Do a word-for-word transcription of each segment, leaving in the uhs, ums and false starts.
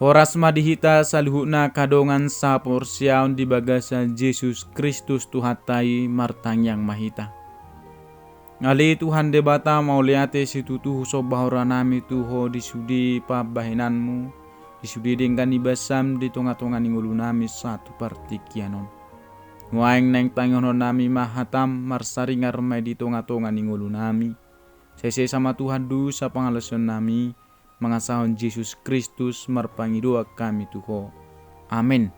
Horas ma di hita saluhutna angka dongan saporseaon di bagasan Jesus Kristus Tuhanta i, martangiang ma hita. Ale Tuhan Debata, mauliate situtu husomba rohanami tu Ho di sude pambahenanMu, di sude denggan ni basaM di tonga-tonga ni ngolunami sahat tu partingkian on. Nuaeng naeng tangihononnami ma hataM, marsaringar ma i di tonga-tonga ni ngolunami. Sai sesa ma Tuhan dosa pangalaosionnami, mangasahon Jesus Kristus marpangidoan hami tu Ho. Amen.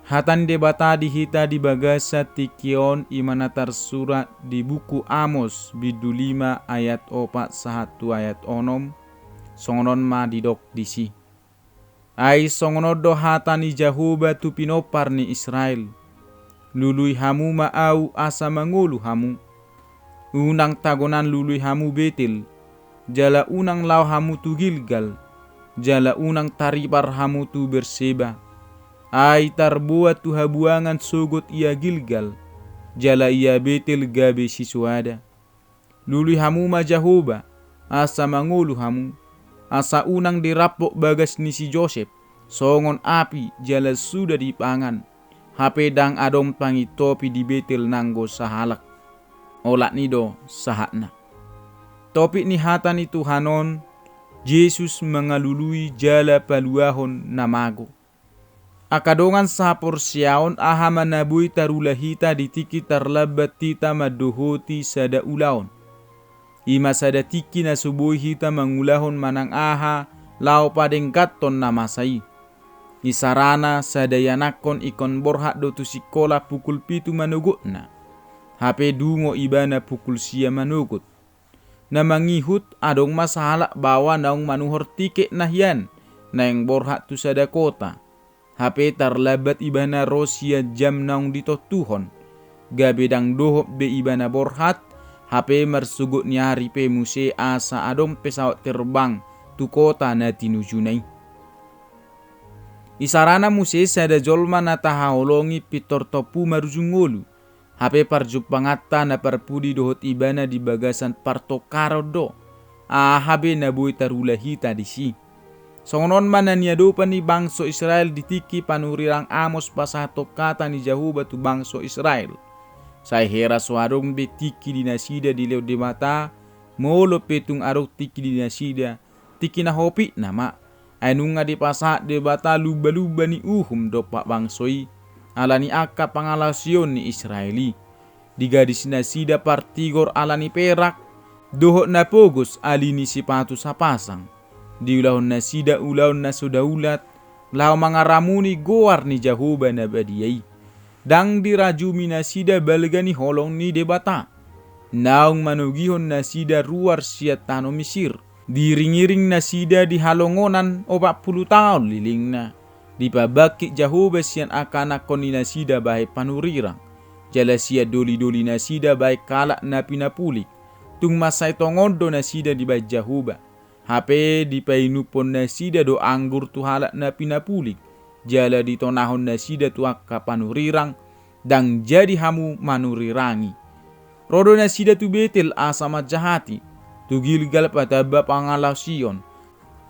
Hata ni Debata di hita di bagasan tingki on i ma na tarsurat di buku Amos bindu lima ayat opat sahat tu ayat onom, songon on ma didok disi. Ai songon on do hata ni Jahowa tu pinompar ni Israel: Lului hamu ma Ahu asa mangolu hamu. Unang tagonan lului hamu Betel, jala unang laho hamu tu Gilgal, jala unang taripar hamu tu Berseba. Ai tarboan tu habuangan sogot ia Gilgal, jala ia Betel gabe sisoada. Lului hamu ma Jahowa, asa mangolu hamu, asa unang dirampok bagas ni si Josep, songon api jala suda dipangan, hape ndang adong pangintopi di Betel nanggo sahalak. Olat ni do sahatna. Topik ni hata ni Tuhan on, Jesus mangalului jala paluahon na mago. Angka dongan sahaporseaon, aha ma na boi tarula hita di tingki tarlambat hita mandohoti sada ulaon? I ma sada tingki na so boi hita mangulahon manang aha laho padengganhon na masa i. Isarana sada ianakhon ingkon borhat do tu sikola pukul pitu manogotna, hape dungo ibana pukul sia manogot. Na mangihut adong ma sahalak baoa naung manuhor tiketna hian naeng borhat tu sada kota. Hape tarlambat ibana ro sian jam naung ditontuhon. Gabe ndang dohot be ibana borhat, hape marsogot ni ari pe muse asa adong pesawat terbang tu kota na tinujuna i. Isarana muse sada jolma na tahaholongi pintor tompu marujung ngolu. Hape parjumpanganta na parpudi dohot ibana di bagasan partongkaron do. Aha be na boi tarula hita disi? Songon on ma na niadopan ni bangso Israel di tingki panurirang Amos pasahathon hata ni Jahowa tu bangso Israel. Sai hera so adong be tingki di nasida dilehon Debata, molo pe tung adong tingki di nasida, tingki na hopitna ma. Ai nunga dipasahat Debata lumba-lumba ni uhum dompak bangso i, ala ni angka pangalaosion ni Israel i. Digadis nasida partigor ala ni perak, dohot na pogos ali ni sipatu sapasang. Diulahon nasida ulaon na so daulat, laho mangaramuni goar ni Jahowa na badia i. Ndang dirajumi nasida balga ni holong ni Debata, naung manogihon nasida ruar sian tano Misir. Diiring-iring nasida di halongonan opat pulu taon lelengna. Dipabangkit Jahowa sian angka anakhon ni nasida bahen panurirang, jala sian doli-doli nasida bahen halak na pinapulik. Tung mansai tongon do nasida dibahen Jahowa. Hape dipainumhon nasida do anggur tu halak na pinapulik, jala ditonahon nasida tu angka panurirang, ndang jadi hamu manurirangi. Ro do nasida tu Betel asa manjahati, tu Gilgal patamba pangalaosion.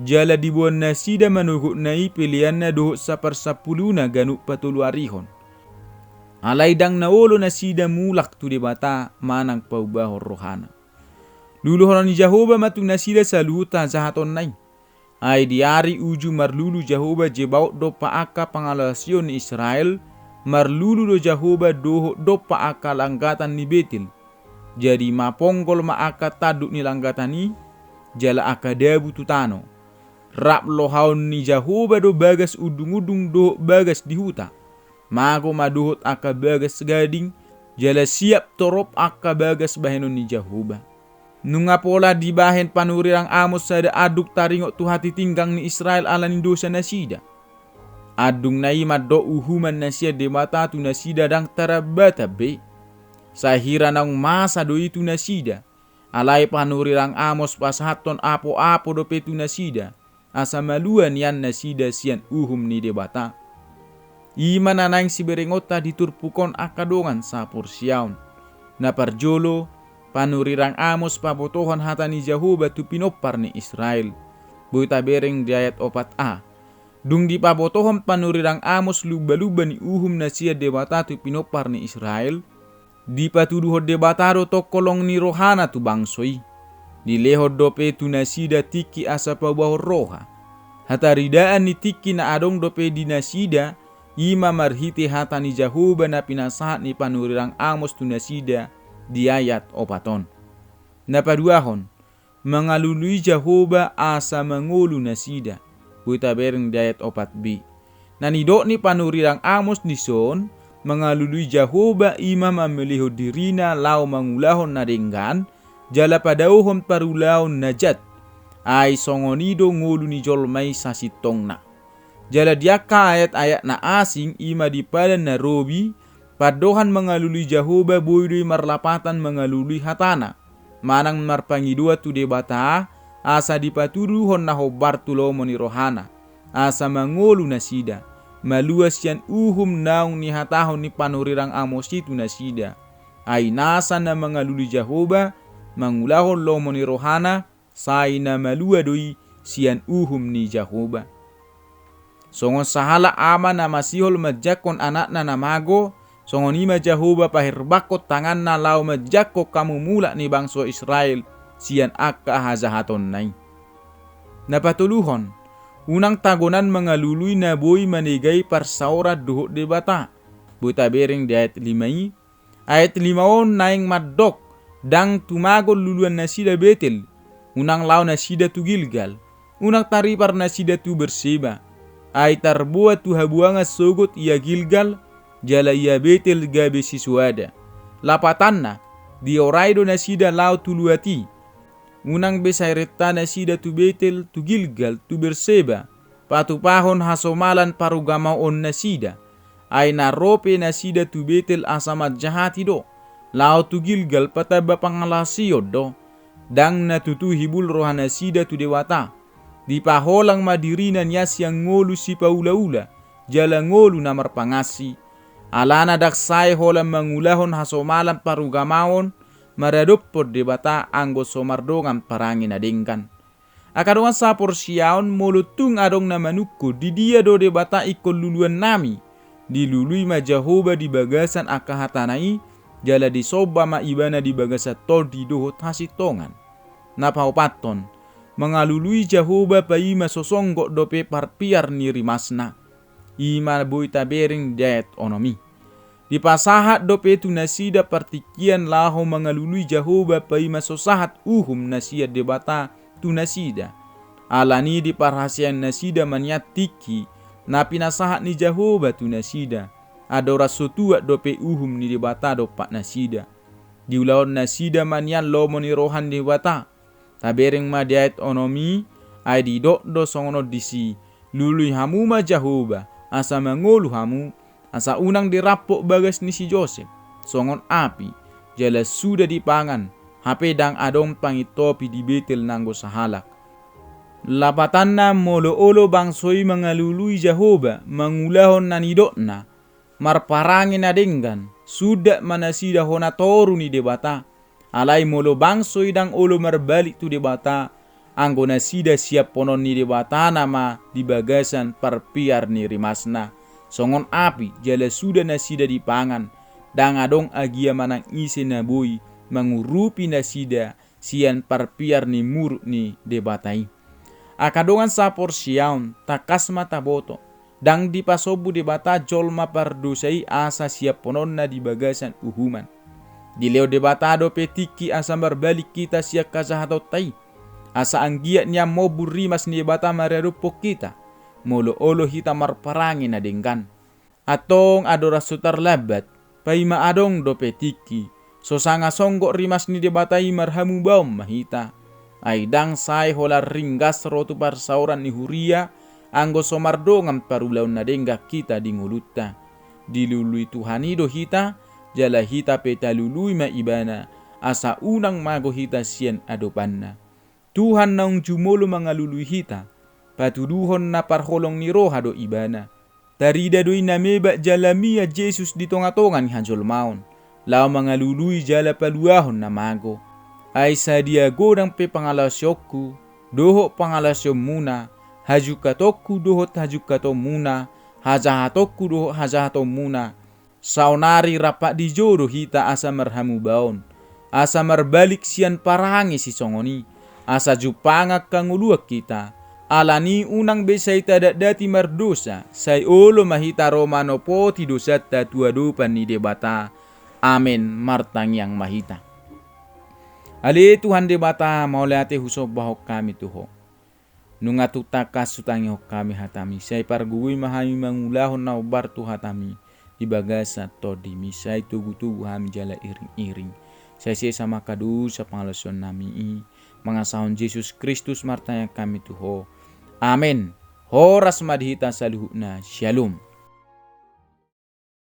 Jala diboan nasida manogotna i peleanna dohot saparsampuluna ganup patoluarihon. Alai ndang na olo nasida mulak tu Debata manang paumbahon rohana. Luluhonon ni Jahowa ma tu nasida saluhut hajahatonna i. Ai di ari uju marlulu Jahowa Zebaot dompak angka pangalaosion ni Israel, marlulu do Jahowa dohot dompak angka langgatan ni Betel. Jadi maponggol ma angka tanduk ni langgatan i, jala angka dabu tu tano. Rap lohaon ni Jahowa do bagas undung-undung dohot bagas di huta. Mago ma dohot angka bagas gading, jala siap torop angka bagas bahenon ni Jahowa. Nunga pola dibahen panurirang Amos sada andung taringot tu hatitinggang ni Israel ala ni dosa nasida. Andungna i mandok uhuman na sian Debata tu nasida ndang tarambatan be. Sai hira naung masa do i tu nasida. Alai panurirang Amos pasahathon apo-apo dope tu nasida, asa malua nian nasida sian uhum ni Debata. I ma na naeng siberengonta di turpuk on angka dongan saporseaon. Na parjolo, panurirang Amos pabotohon hata ni Jahowa tu pinompar ni Israel. Boi tabereng di ayat opat a. Dung dipabotohon panurirang Amos lumba-lumba ni uhum na sian Debata tu pinompar ni Israel, dipatuduhon Debata do tongtong holong ni rohana tu bangso i. Dilehon dope tu nasida tingki asa paubahon roha. Hataridaan ni tingki na adong dope di nasida, i ma marhite hata ni Jahowa na pinasahat ni panurirang Amos tu nasida di ayat opat on. Na paduahon, mangalului Jahowa asa mangolu nasida. Boi tabereng di ayat opat b. Na nidok ni panurirang Amos dison, mangalului Jahowa i ma mamelehon dirina laho mangulahon na denggan, jala padaohon parulaon na jat. Ai songon i do ngolu ni jolma i sasintongna. Jala di angka ayat-ayat na asing, i ma di Padan na Robi, pandohan mangalului Jahowa boi do i marlapatan mangalului hatana manang marpangidoan tu Debata, asa dipatuduhon na hombar tu lomo ni rohana, asa mangolu nasida, malua sian uhum naung nihatahon ni panurirang Amos i tu nasida. Ai nasa na mangalului Jahowa, mangulahon lomo ni rohana, sai na malua do i sian uhum ni Jahowa. Songon sahalak ama na masihol manjangkon anakna na mago, songon i ma Jahowa paherbangkon tanganna laho manjangkon hamu mulak ni bangso Israel sian angka hajahatonna i. Na patoluhon, unang tagonan mangalului na boi manegai parsaoran dohot Debata. Boi tabereng di ayat lima i, ayat lima on naeng mandok, ndang tumagon luluan nasida Betel, unang laho nasida tu Gilgal, unang taripar nasida tu Berseba. Ai tarboan tu habuangan sogot ia Gilgal, jala ia Betel gabe sisoada. Lapatanna, diorai do nasida laho tu luat i. Unang be sai renta nasida tu Betel, tu Gilgal, tu Berseba, patupahon hasomalan parugamaon nasida. Ai na ro pe nasida tu Betel asa manjahati do, laho tu Gilgal patamba pangalaosion do. Ndang na tutu hibul roha nasida tu Debata. Dipaholang ma dirina nian sian ngolu sipaula-ula, jala ngolu na marpangansi. Alana ndang sae holan mangulahon hasomalan parugamaon maradophon Debata anggo so mardongan parange na denggan. Angka dongan saporseaon, molo tung adong na manungkun, di dia do Debata ingkon luluannami? Dilului ma Jahowa di bagasan angka hatana i, jala disomba ma Ibana di bagasan tondi dohot hasintongan. Na paopathon, mangalului Jahowa paima so songgop dope parpiar ni rimasna. I ma boi tabereng di ayat onom i. Dipasahat dope tu nasida partingkian laho mangalului Jahowa paima so sahat uhum na sian Debata tu nasida. Alani i diparhaseang nasida ma nian tingki na pinasahat ni Jahowa tu nasida. Andorang so tuat dope uhum ni Debata dompak nasida. Diulahon nasida ma nian lomo ni roha ni Debata. Tabereng ma di ayat onom i, ai didok do songon on disi, lului hamu ma Jahowa, asa mangolu hamu, asa unang dirampok bagas ni si Josep, songon api, jala suda dipangan, hape ndang adong pangintopi di Betel nanggo sahalak. Lapatanna, molo olo bangso i mangalului Jahowa, mangulahon na nidokna, marparange na denggan, sundat ma nasida hona toru ni Debata. Alai molo bangso i ndang olo marbalik tu Debata, anggo nasida siaphonon ni Debata nama di bagasan parpiar ni rimasna, songon api, jala suda nasida dipangan, ndang adong agia manang ise na boi mangurupi nasida sian parpiar ni muruk ni Debata i. Angka dongan saporseaon, tangkas ma taboto, ndang dipasombu Debata jolma pardosa i asa siaphononna di bagasan uhuman. Dilehon Debata dope tingki asa marbalik hita sian hajahatonta i, asa anggiat nian mombur rimas ni Debata maradophon hita, molo olo hita marparange na denggan. Antong andorang so tarlambat, paima adong dope tingki, so sanga songgop rimas ni Debata i marhamubaon ma hita. Ai ndang sae holan ringgas ro tu parsaoran ni huria, anggo so mardongan parulaon na denggan hita di ngolunta. Dilului Tuhan i do hita, jala hita pe talului ma Ibana, asa unang mago hita sian adopanna. Tuhan naung jumolo mangalului hita, patuduhon na parholong ni roha do Ibana. Tarida do i na mebak jala mian Jesus di tonga-tonga ni hajolmaon, laho mangalului jala paluahon na mago. Ai sadia godang pe pangalaosionku, dohot pangalaosionmuna, hajungkatonku dohot hajungkatonmuna, hajahatonku dohot hajahatonmuna. Saonari rap di jo do hita asa marhamubaon, asa marbalik sian parange sisongon i, asa jumpang angka ngoluan hita. Alani unang be sai tadatdati mardosa, sai olo ma hita ro manopoti dosanta tu adopan ni Debata. Amen. Martangiang ma hita. Ale Tuhan Debata, mauliate husombahon hami tu Ho. Nunga tung tangkas hutangihon hami hatami, sai pargogoi ma hami mangulahon na hombar tu hatami di bagasan tondimi, sai togutogu hami jala iringiring, sai sesa ma angka dosa pangalaosionnami i. Mangasahon Jesus Kristus martangiang hami tu Ho. Amen. Horas ma di hita saluhutna. Syalom.